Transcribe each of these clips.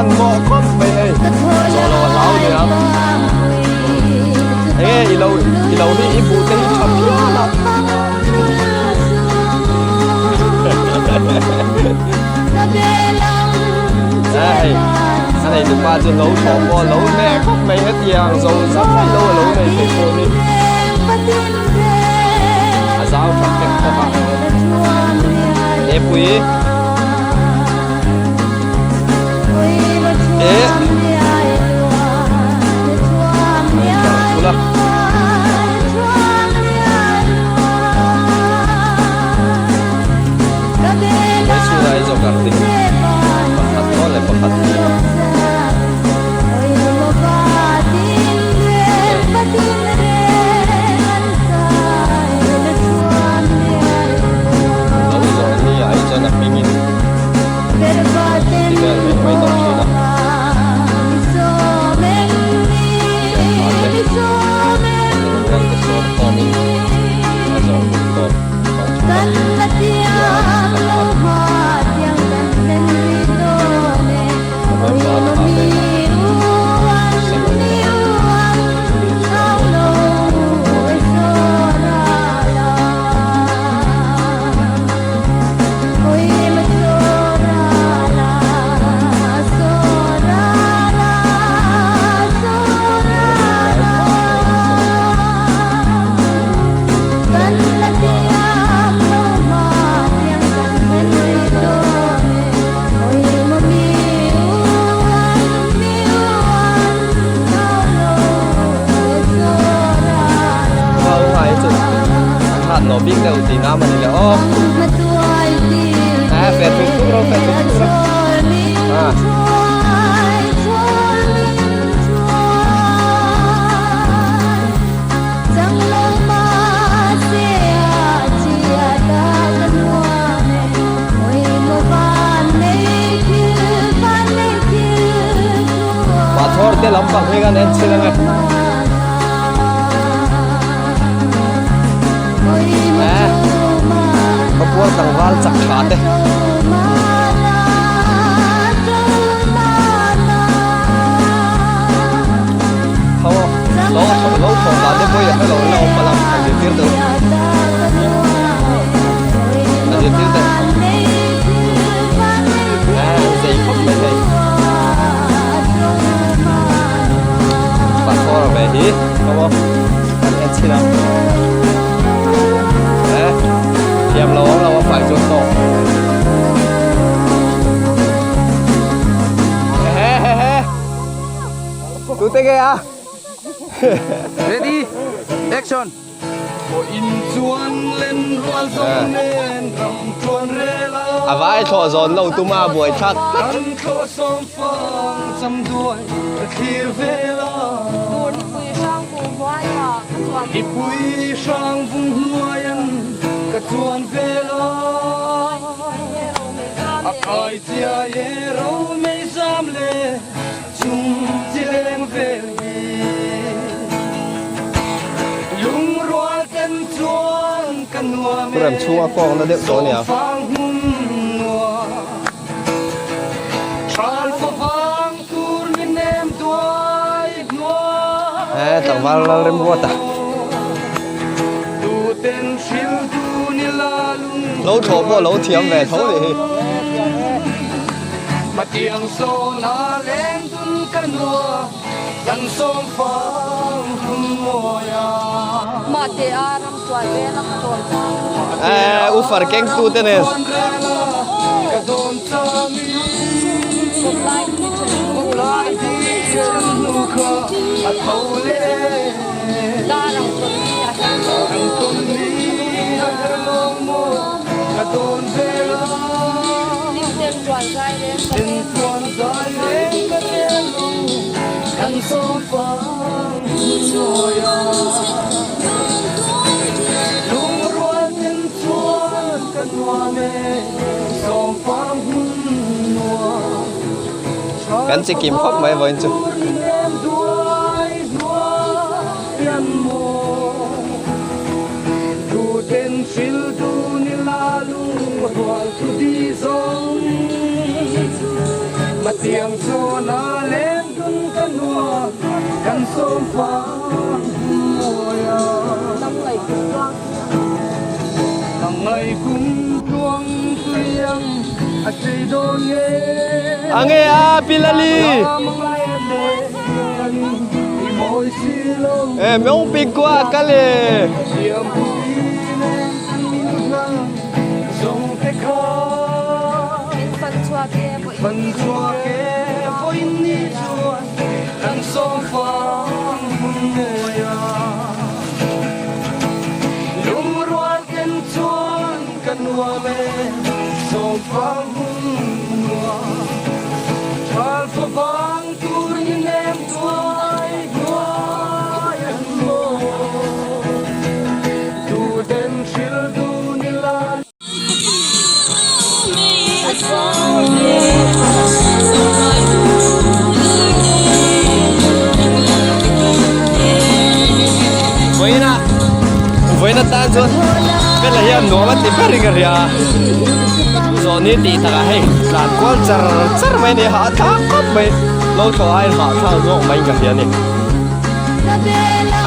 hmanhmawh khawp mai hei chaw lo a hlau nia enge i lo i lo hi i buh te hi tha phian a a hei a nei tupa chu lo thawh pawh a lo hneh khawp mai hetiang zo zai lo a lo nei thei pawh ni a zau tha fek bawk a Epui eh Ula He chhunah hi zawk ang ding pakhat dawn leh pakhat hi. Lo zawh ni ah hi chuan a hmingin ti vel mai mai tawh thin a. Rual te sawm khawmin a zawh hun tawp hmang thin a. Tichuan thla khat November thla velah sem a ni tawh ang. Chumi chu a rual kha Lo bik deuh tih na mani le aw a fe thuk thuk ro fe thuk thuk ro a Pathawr te lampang hi kan en chhin ange. Eh, khawpual tlangval chak tha te. Ho, lo lo thawh dan te pawh hi a hre lo la awm palh ang, a zirtir deuh. A zirtir deuh. Eh, an zei khawp mai hei. Pathawr ve hi, ho aw. Kan en chhin a. Eh, thiam lo awm lo a fai chuan tawk. He he he. Tu te nge a? Ready, action. A vai thlawh zawn lo tuma buai thlak tlat. Ram chhunga kawng na deuh tawh a nia. Eh tlangval lal remruat a. Lo thlawh pawh lo thiam ve tho nih hi. Eh u far keng tu te nen. Kan chi kim khawp mai vawiin chu. Tiang chuan a leng dun ka nuam kan sawm fang mawi a. Nang kum tluang tui ang a chei dawn nge. Ange a Pilali. E mong pin qua kale. Phần chùa kê voi ni chuan kan sawm fang hun mawi a lungrual ten chuan ka nuam e sawm fang hun nuam thal favang tur ni nem tuai hnuai an maw tu ten hril du ni la. Vawiina vawiina tan chuan Bella hian nuam a ti ber in ka hria zawhni tih takah hei tlan kual char char mai a ni a hahthlak khawp mai lo thlawh aiin hahthlak zawk mai in ka hria a ni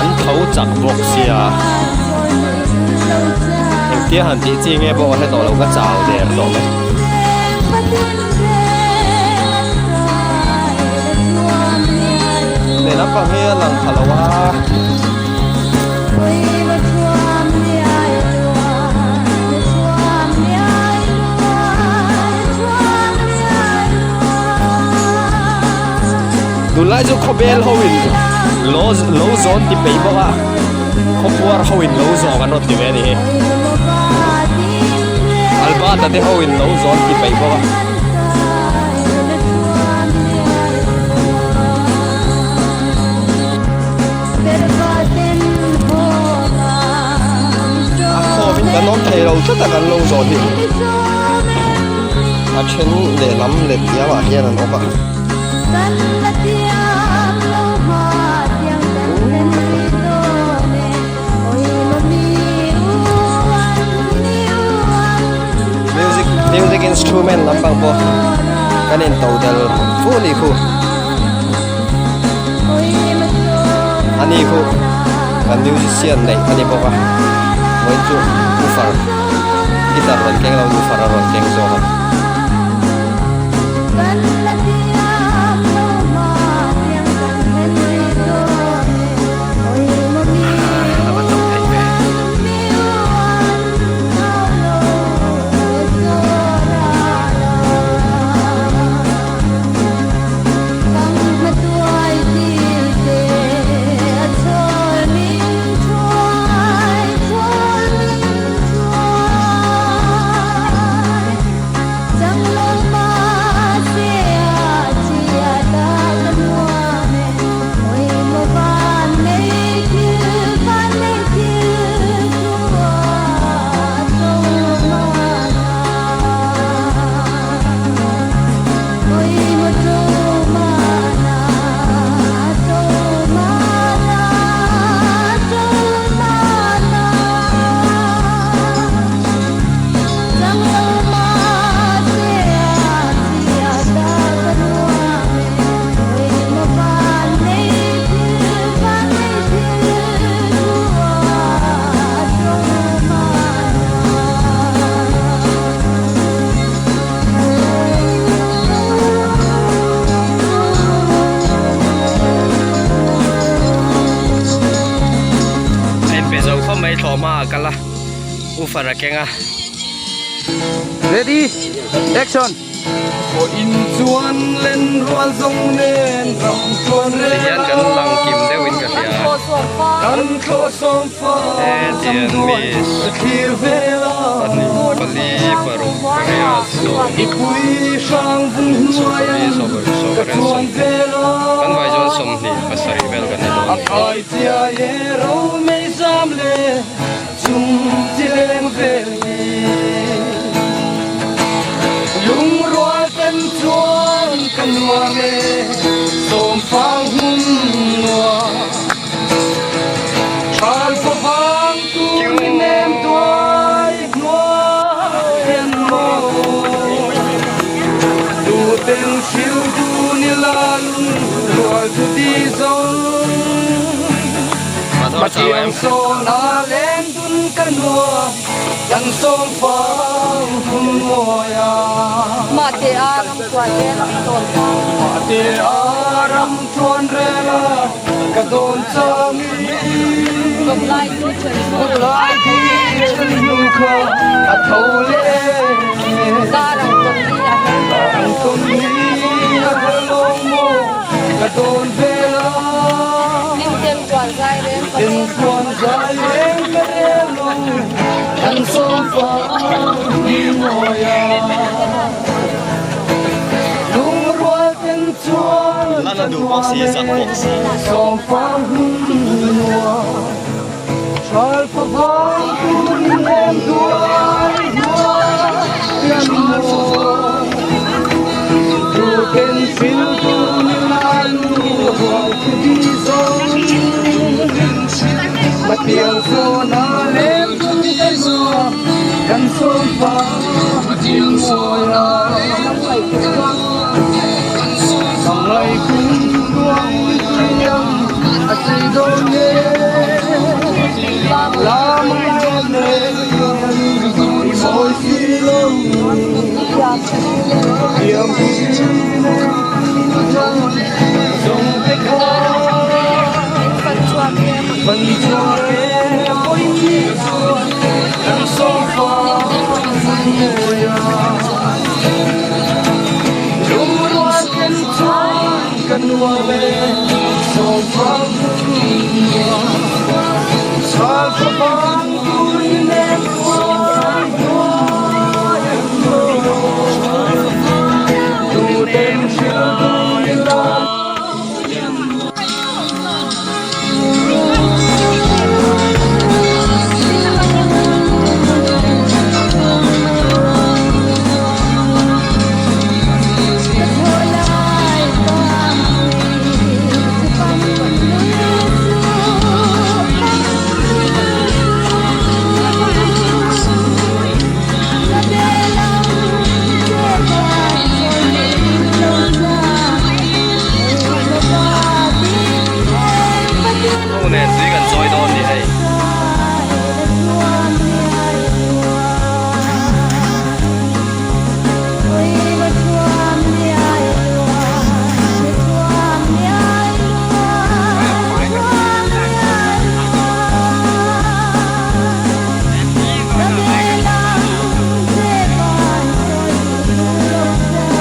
an tho chak bawk sia engtia han tih chi nge pawh ka hre tawh lo ka chau der tawh mai. Lehlam pang hi a lang pha lo a. Tunlai chu khawbel ho in lo lo zawn ti peih bawk a khawpuar ho in lo zawng an rawn ti ve a ni hi Albert-a te ho in lo zawn ti peih bawk a. A khawm in kan awm thei lo tlat a kan lo zawn hi a then lehlam let diam ah hian an awm a. Music music instrument lampang pawh kan in to tel fu a nih khu ani khu kan musician neih a ni bawk a vawiin chu woofer guitar rawn keng lo woofer a rawn keng zawk a. A inpe zo khawp mai thlawhma a kal a woofer a keng a. Ready action. Tihian kan lang kim deuhin ka hria hetiang mi pahnih pali paruk pariat sawm sawmpali sawmpali sawmpariat sawmhnih kan vai chuan sawmhnih pasarih vel kan ni dawn a ni. Lan a duh bawk si, zak bawk si. Ho nen tui kan chawi dawn ni hei.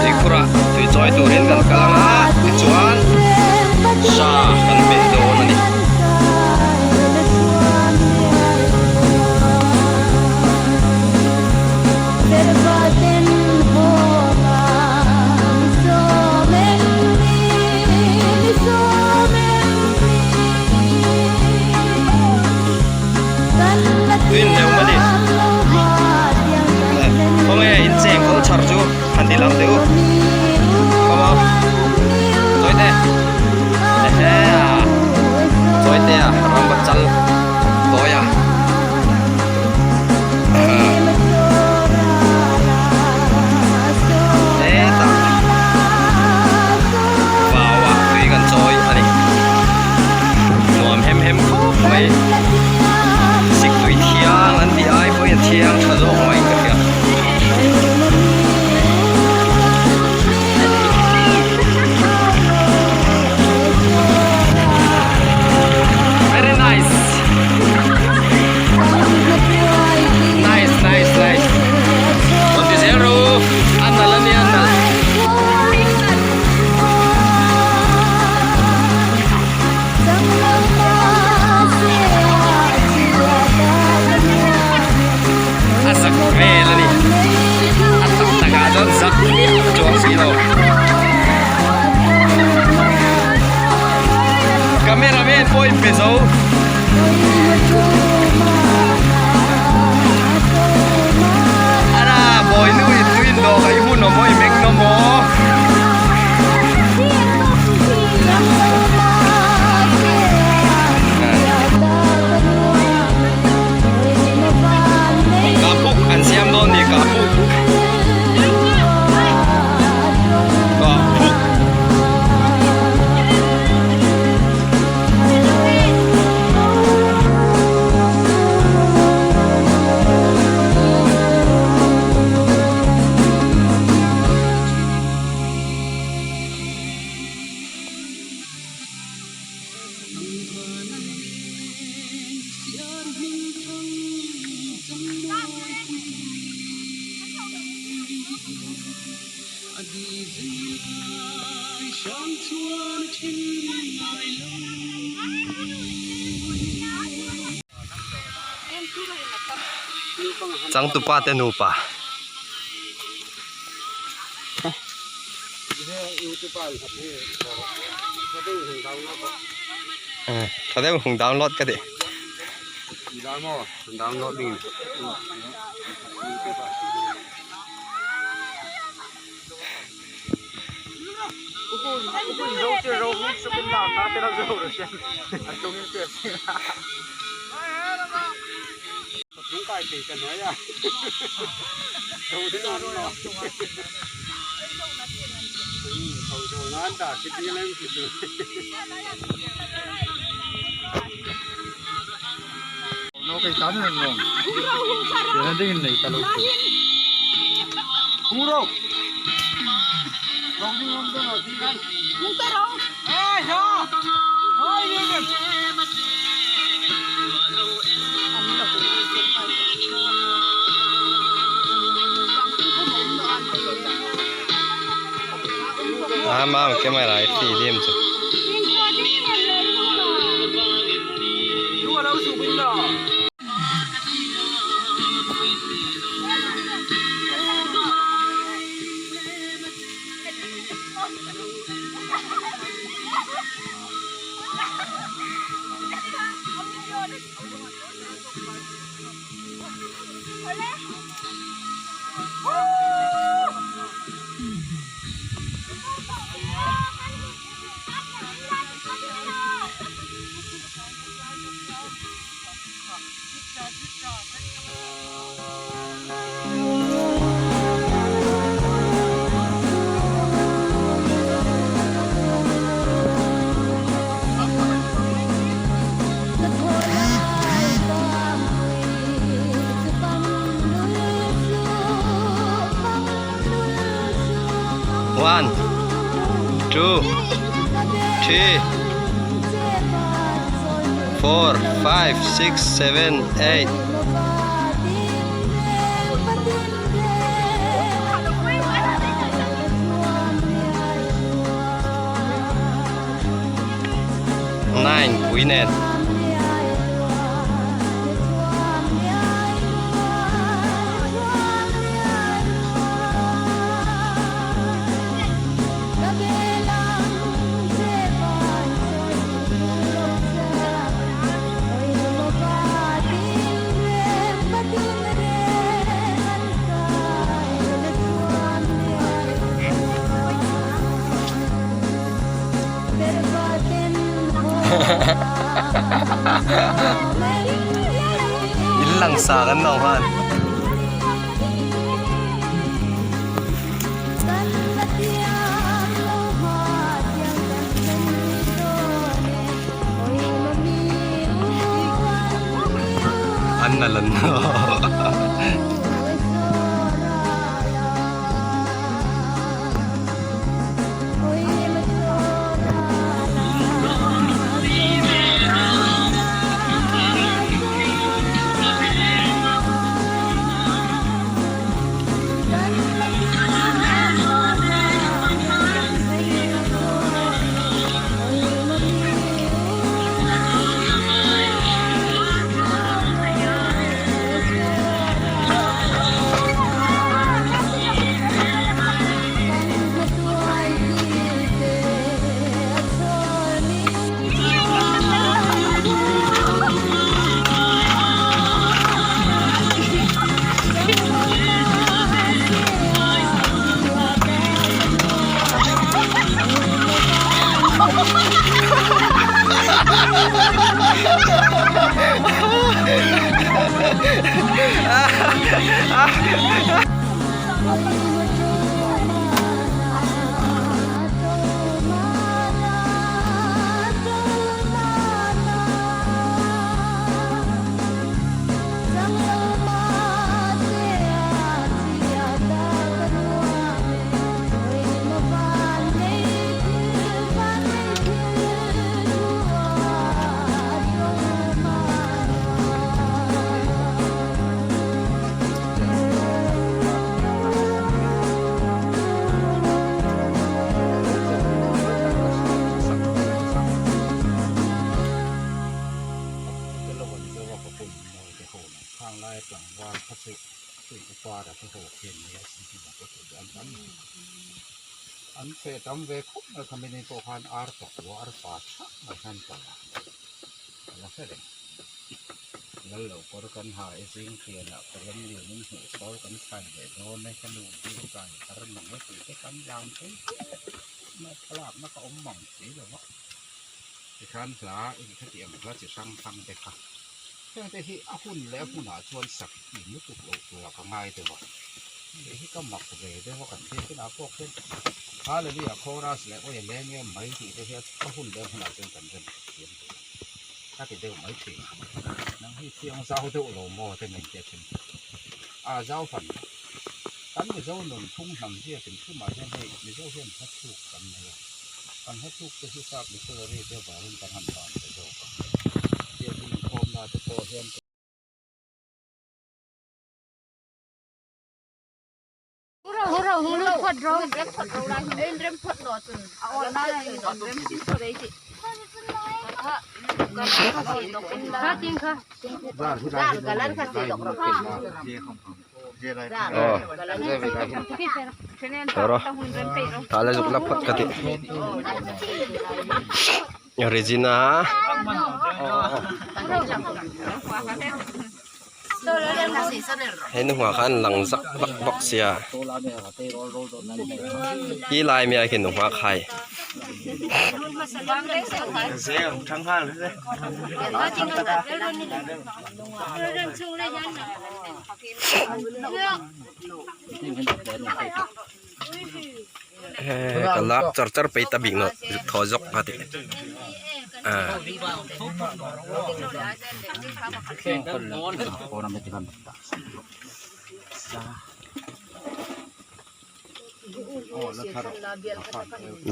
Tuikhurah tui chawi turin kan kal ang a tichuan sa kan beh dawn a ni. Tuin hleuh mawni khawnge incheng kawng chhar chu han ti lang teh u come on chawi teh ehe a chawi teh a ram a chal tawi a hetah vau ah tui kan chawi a ni. Nuam hem hem khawp mai. Siktui thiang an tih ai pawhin a thiang tha zawk mai ka hria. Very nice. Nice, nice, nice. Rawn ti zel ru. A nalh a nia, a nalh. A zak vel a ni a tak takah chuan zak chuang si lo camera man pawh in pe zo. Ara bawi nu in tuin dawh ka i hun awm aw i meng nawm aw. Kahpuk an siam dawn ni kahpuk kahpuk. Changtupa te nupa. Tha deuh hung download ka ti. A mam camera i film chu. One, two, three, four, five, six, seven, eight. Nine pui nen. In lang sa kan lo han. An na lan Khang laia tlangval kha chu tui upa ra te ho khian nia sin hi te chu an tam mai. An feh tam ve khawp mai kha mini pawh khan ar pakua ar pa thak mai khan palh a, a la hre reng. Lal lo kawr kan ha e zing hrianah ka ram lianin hmuh sawl kan chhai leh dawn e ka nu bik kai har mang e tih te kan lam phei mai thlalakna ka awm mang si lo va. Tikhan hla inkhati ang hla chi hrang hrang te kha heng te hi a hun leh a hmunah chuan sak tih lutuk loh turah ka ngai deuh a hei hi ka mak ve deuh a kan thil hunah pawh khian Hallelujah chorus leh awi a leng em mai tih te hi a hun leh a hmunah chuan kan rem khat thiam tur a ka ti deuh mai thin nang hi thiang zau deuh lo maw te min tia thin a zau fan kan Mizo nun phung hnam zia hrim hrimah hian hei Mizo hian hla thluk kan nei a. Kan hla tluk te hi sap missionary te avangin kan han van ta zawk a. Biakin inkhawmna te pawh hian Tah la zuk la phawt ka ti Regina hei nu hma khan lang zak vak bawk sia ti lai mai ah khian nu hma khai. Ka lak char char pei ta bik nawh thaw zawk a ti ah.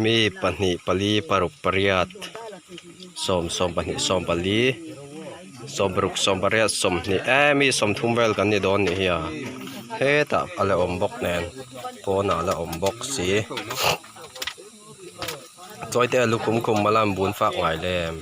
Mi pahnih pali paruk pariat sawm sawm pahnih sawm pali sawm paruk sawm pariat sawmhnih eh mi sawmthum vel kan ni dawn nih hi a hetah a la awm bawk nen pawnah a la awm bawk si chawi te a lukhum khum a lan bun fak ngai lem.